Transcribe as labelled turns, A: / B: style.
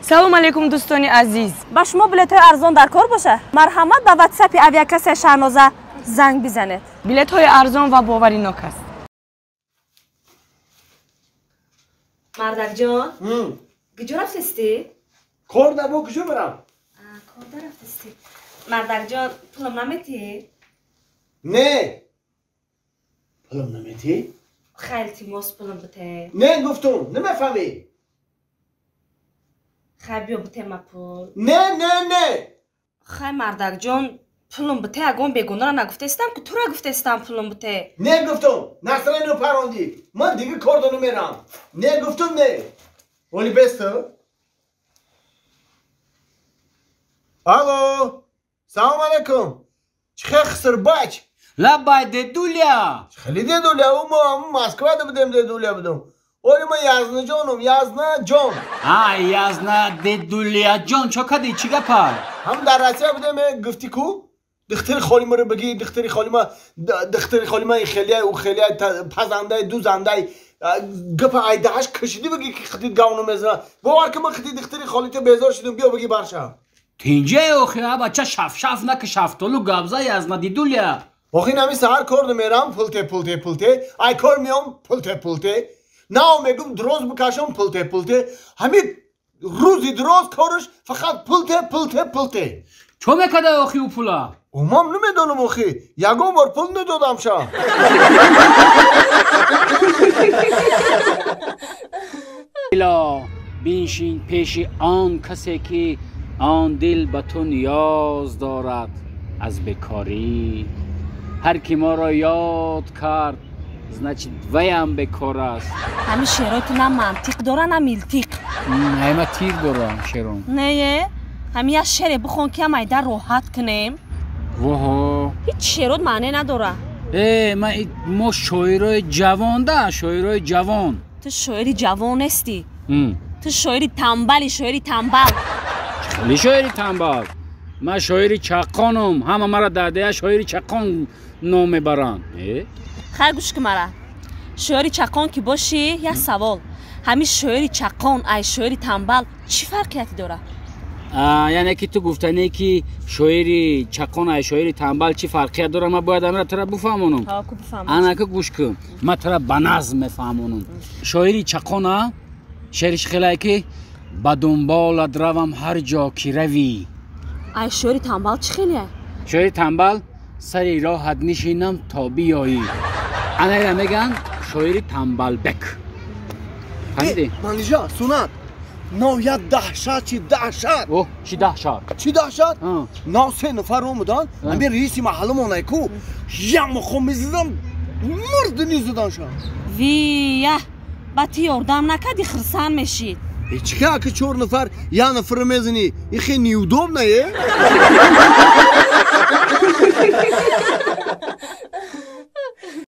A: Салом алейкум, дӯстони азиз.
B: Ба шумо билетҳои арзон дар кор боша? Марҳамат, ба ватсапи авиакассаи Шаҳноза занг бизанед.
A: Билетҳои арзон ва боваринок аст.
B: Мардакҷон, куҷо рафтестӣ?
C: Кор да, бо куҷо барам?
B: Кор да рафтестӣ. Мардакҷон, пулам наметиҳӣ?
C: Не. Пулам наметиҳӣ?
B: Хай, илтимос, пулам бите.
C: Не, гуфтум, намефаҳмӣ.
B: Хай, биё, бите ма пул.
C: Не, не, не.
B: Хай, мардакҷон, пулам бите, ягон бегонара нагуфтестам, ки тура гуфтестам пулам бите.
C: Не, гуфтум, настроение парондӣ. Ман дига кор да намерам. Не, гуфтум, не. Оли бесту? Алло, салом алейкум. Чӣ хел, хисрбач?
D: Лабай, дедуля.
C: Хеле дедуля, мо Москвада будем, дедуля будем. Оли ма Язнаҷоном, Язнаҷон.
D: А, Язна дедуляҷон, чо кади, чӣ гапа?
C: Ҳам дар Россия будем, гуфти ку? Духтари холимаро бигӣ, духтари холима, духтари холима хелияй, ӯ хелияй, пазандай, дузандай, гапа айдаҳаш кашидӣ бигӣ, ки хитит гавну мезана. Бовар ки ман хити духтари холита безор шудам, биё бигӣ барша.
D: Тинҷае охи, а бача шафшаф наки, шафтолу гавза, Язна дедуля.
C: Охи, нами саҳар кор намерам, пулте, пулте, пулте, ай кор меом, пулте, пулте. Нао мегум дроз бикашам, пулте, пулте. Ҳамин рӯзи дроз кораш фақат пулте, пулте, пулте.
D: Чо мекарда охи ӯ пула?
C: Ман намедонам охи, ягон бор пул надодам ша.
D: Биншин пеши он касе ки он дил ба ту ниёз дорад аз бекорӣ. Ҳар ки моро ёд кард, значит, ваям бекор аст.
B: Ҳамин шеърҳои ту на мантиқ дора, на милтиқ.
D: Ҳама тир дора шеърон.
B: Не, ҳамин як шеъре бихон, ки ҳам айда роҳат кунем.
D: Воҳо.
B: Ҳеҷ шеърот маъне надора.
D: Э, мо шоирои ҷавон да, шоирои ҷавон.
B: Ту шоири ҷавон нестӣ. Ту шоири тамбали, шоири тамбал.
D: Хеле шоири тамбал. Ман шоири чаққонам, ҳама маро дар дея шоири чаққон ном мебаранд.
B: Хай, гӯш ки мара. Шоири чаққон ки бошӣ, як савол. Ҳамин шоири чаққон ай шоири тамбал чӣ фарқияте дорад?
D: Яъне ки ту гуфтанӣ ки шоири чаққон ай шоири тамбал чӣ фарқият дорад, ман бояд амира тура бифаҳмонам. Анака гӯш кун, ман тура ба назм мефаҳмонам. Шоири чаққона шеъриш хелае ки ба дунболат равам ҳар ҷо ки равӣ.
B: Ай шоири тамбал чӣ хеле?
D: Шоири тамбал сари роҳат нишинам то биёӣ. Анаира мегӯянд шоири тамбалбек. Фаҳмидӣ?
C: Манижа, сунат. Нав як даҳшат, чи даҳшат.
D: О, чи даҳшат?
C: Чи даҳшат? Нав се нафар омаданд, ҳамин раиси маҳалламонай ку, як мақом мезадам, мурдини заданша.
B: Вия, ба ту ёрдам накардӣ, хирсанд мешид.
C: Чӣ хел ки чор нафар як нафарро мезанӣ? Ин хеле неудобно, е?